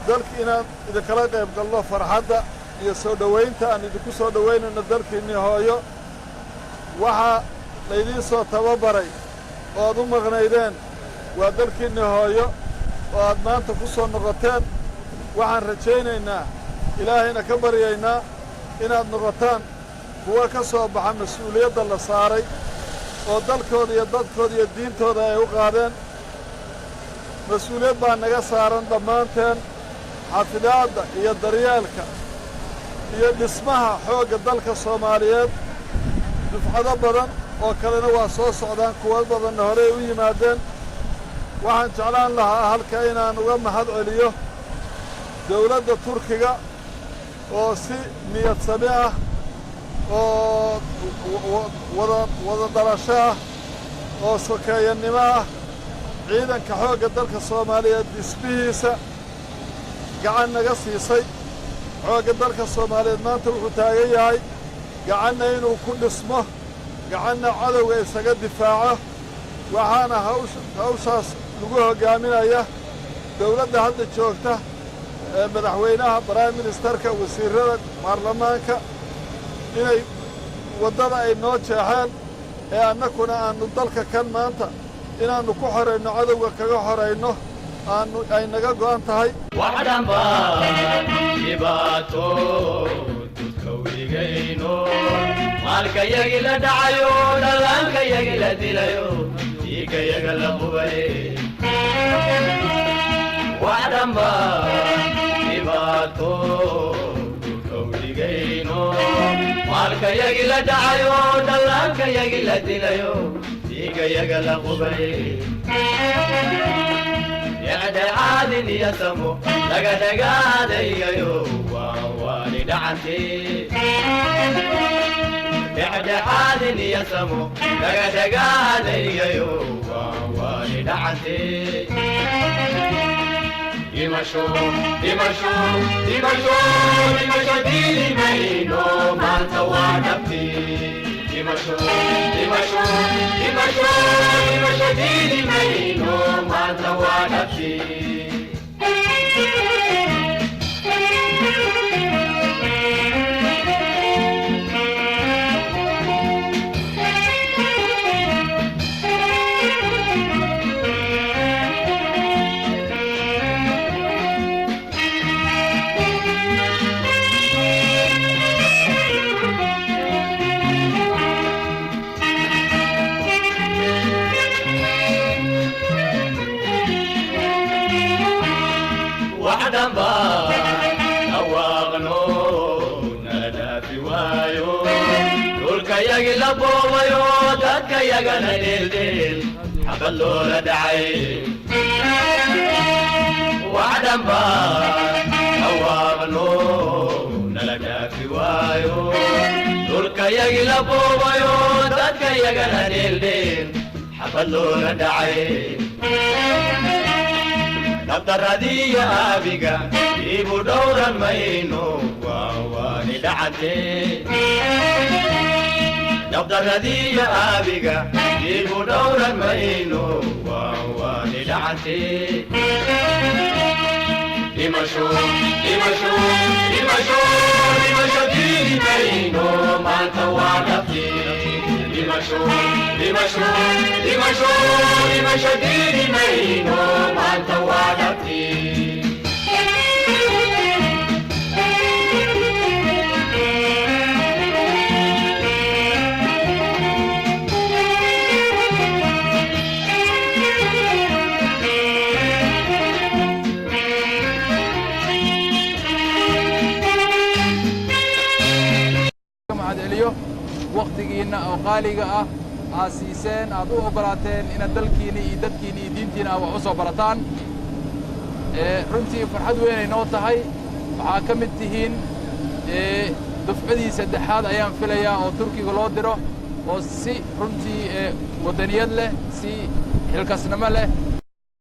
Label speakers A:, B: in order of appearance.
A: Dalki inaan idinkala qayb galno farxadda iyo soo dhowaynta aan idinku soo dhowaynayno dalkiinnii hooyo. Waxaa laydiin soo tababaray oo aad u maqnaydeen waa dalkiinnii hooyo oo aad maanta ku soo noqoteen. Waxaan rajaynaynaa, Ilaahayna ka baryaynaa, inaad noqotaan kuwa ka soo baxa mas-uuliyadda la saaray oo dalkooda iyo dadkooda iyo diintooda ay u qaadeen. Mas-uuliyad baa naga saaran dhammaanteen xafidaadda iyo daryeelka iyo dhismaha xoogga dalka Soomaaliyeed. Dufcado badan oo kalena waa soo socdaan, kuwo badanna horey u yimaadeen. Waxaan jeclaan lahaa halka inaan uga mahad celiyo dawladda Turkiga oo si niyad sami ah oo wada wada dhalasho ah oo sokeeyannimo ah ciidanka xoogga dalka Soomaaliyeed dhismihiisa gacan naga siisay. Xoogga dalka Soomaaliyeed maanta wuxuu taagan yahay gacanna inuu ku dhismo, gacanna cadowga isaga difaaco. Waxaana hawsh hawshaas lagu hoggaaminaya dawladda hadda joogta ee madaxweynaha, prime ministerka, wasiirrada, baarlamaanka, inay waddada ay noo jeexeen ee annakuna aannu dalka kan maanta inaannu ku xorayno, cadowga kaga xorayno, aannu ay naga go'an tahay.
B: Waxdhanba dhibaato dudka wigayno, maalkayagi la dhacayo, dhallaankayagi la dilayo, dhiigayaga la qubay. Waxdhanba dhibaato dudka wigayno, maalkayagi la dhacayo, dhallaankayagi la dilayo, dhiigayaga la qubay. Dhexdhexaadin iyo samo lagadhagaadayayo waa waani dhacantii. Dhexdhexaadin iyo samo lagadhagaadayayo waa waani dhacantii. Dhimasho, dhimasho, dhimasho, dhimasho diidi mayno, maanta waa dhabti. Dhimasho, dhimasho, dhimasho, dhimasho diidi mayno, maanta waa dhabti. Dadkayagana dheeldheel xabad loola dhacay. Wax dhanba hawaabano nala dhaafi waayo, dhulkayagi la boobayo, dadkayagana dheeldheel xabad loola dhacay. Dabdaradiyo aabiga ibu dhowran mayno, waa waani dhacante. Dabdaradiyo aabiga ibu dhowran mayno, waa waani dhacante. Dhimasho, dhimasho, dhimasho, dhimasho diidi mayno, maanta waa dhabti. Dhimasho, dhimasho, dhimasho, dhimasho diidi mayno, maanta waa dhabti.
C: Mahad celiyo wakhtigiinna oo qaaliga ah aad siiseen, aad u oggolaateen inaad dalkiinni iyo dadkiinni iyo diintiinna aad wax u soo barataan. Runtii farxad weynay noo tahay. Waxaa ka mid tihiin dufcadii saddexaad ayaan filayaa oo Turkiga loo diro, oo si runtii waddaniyad leh, si xilkasnimo leh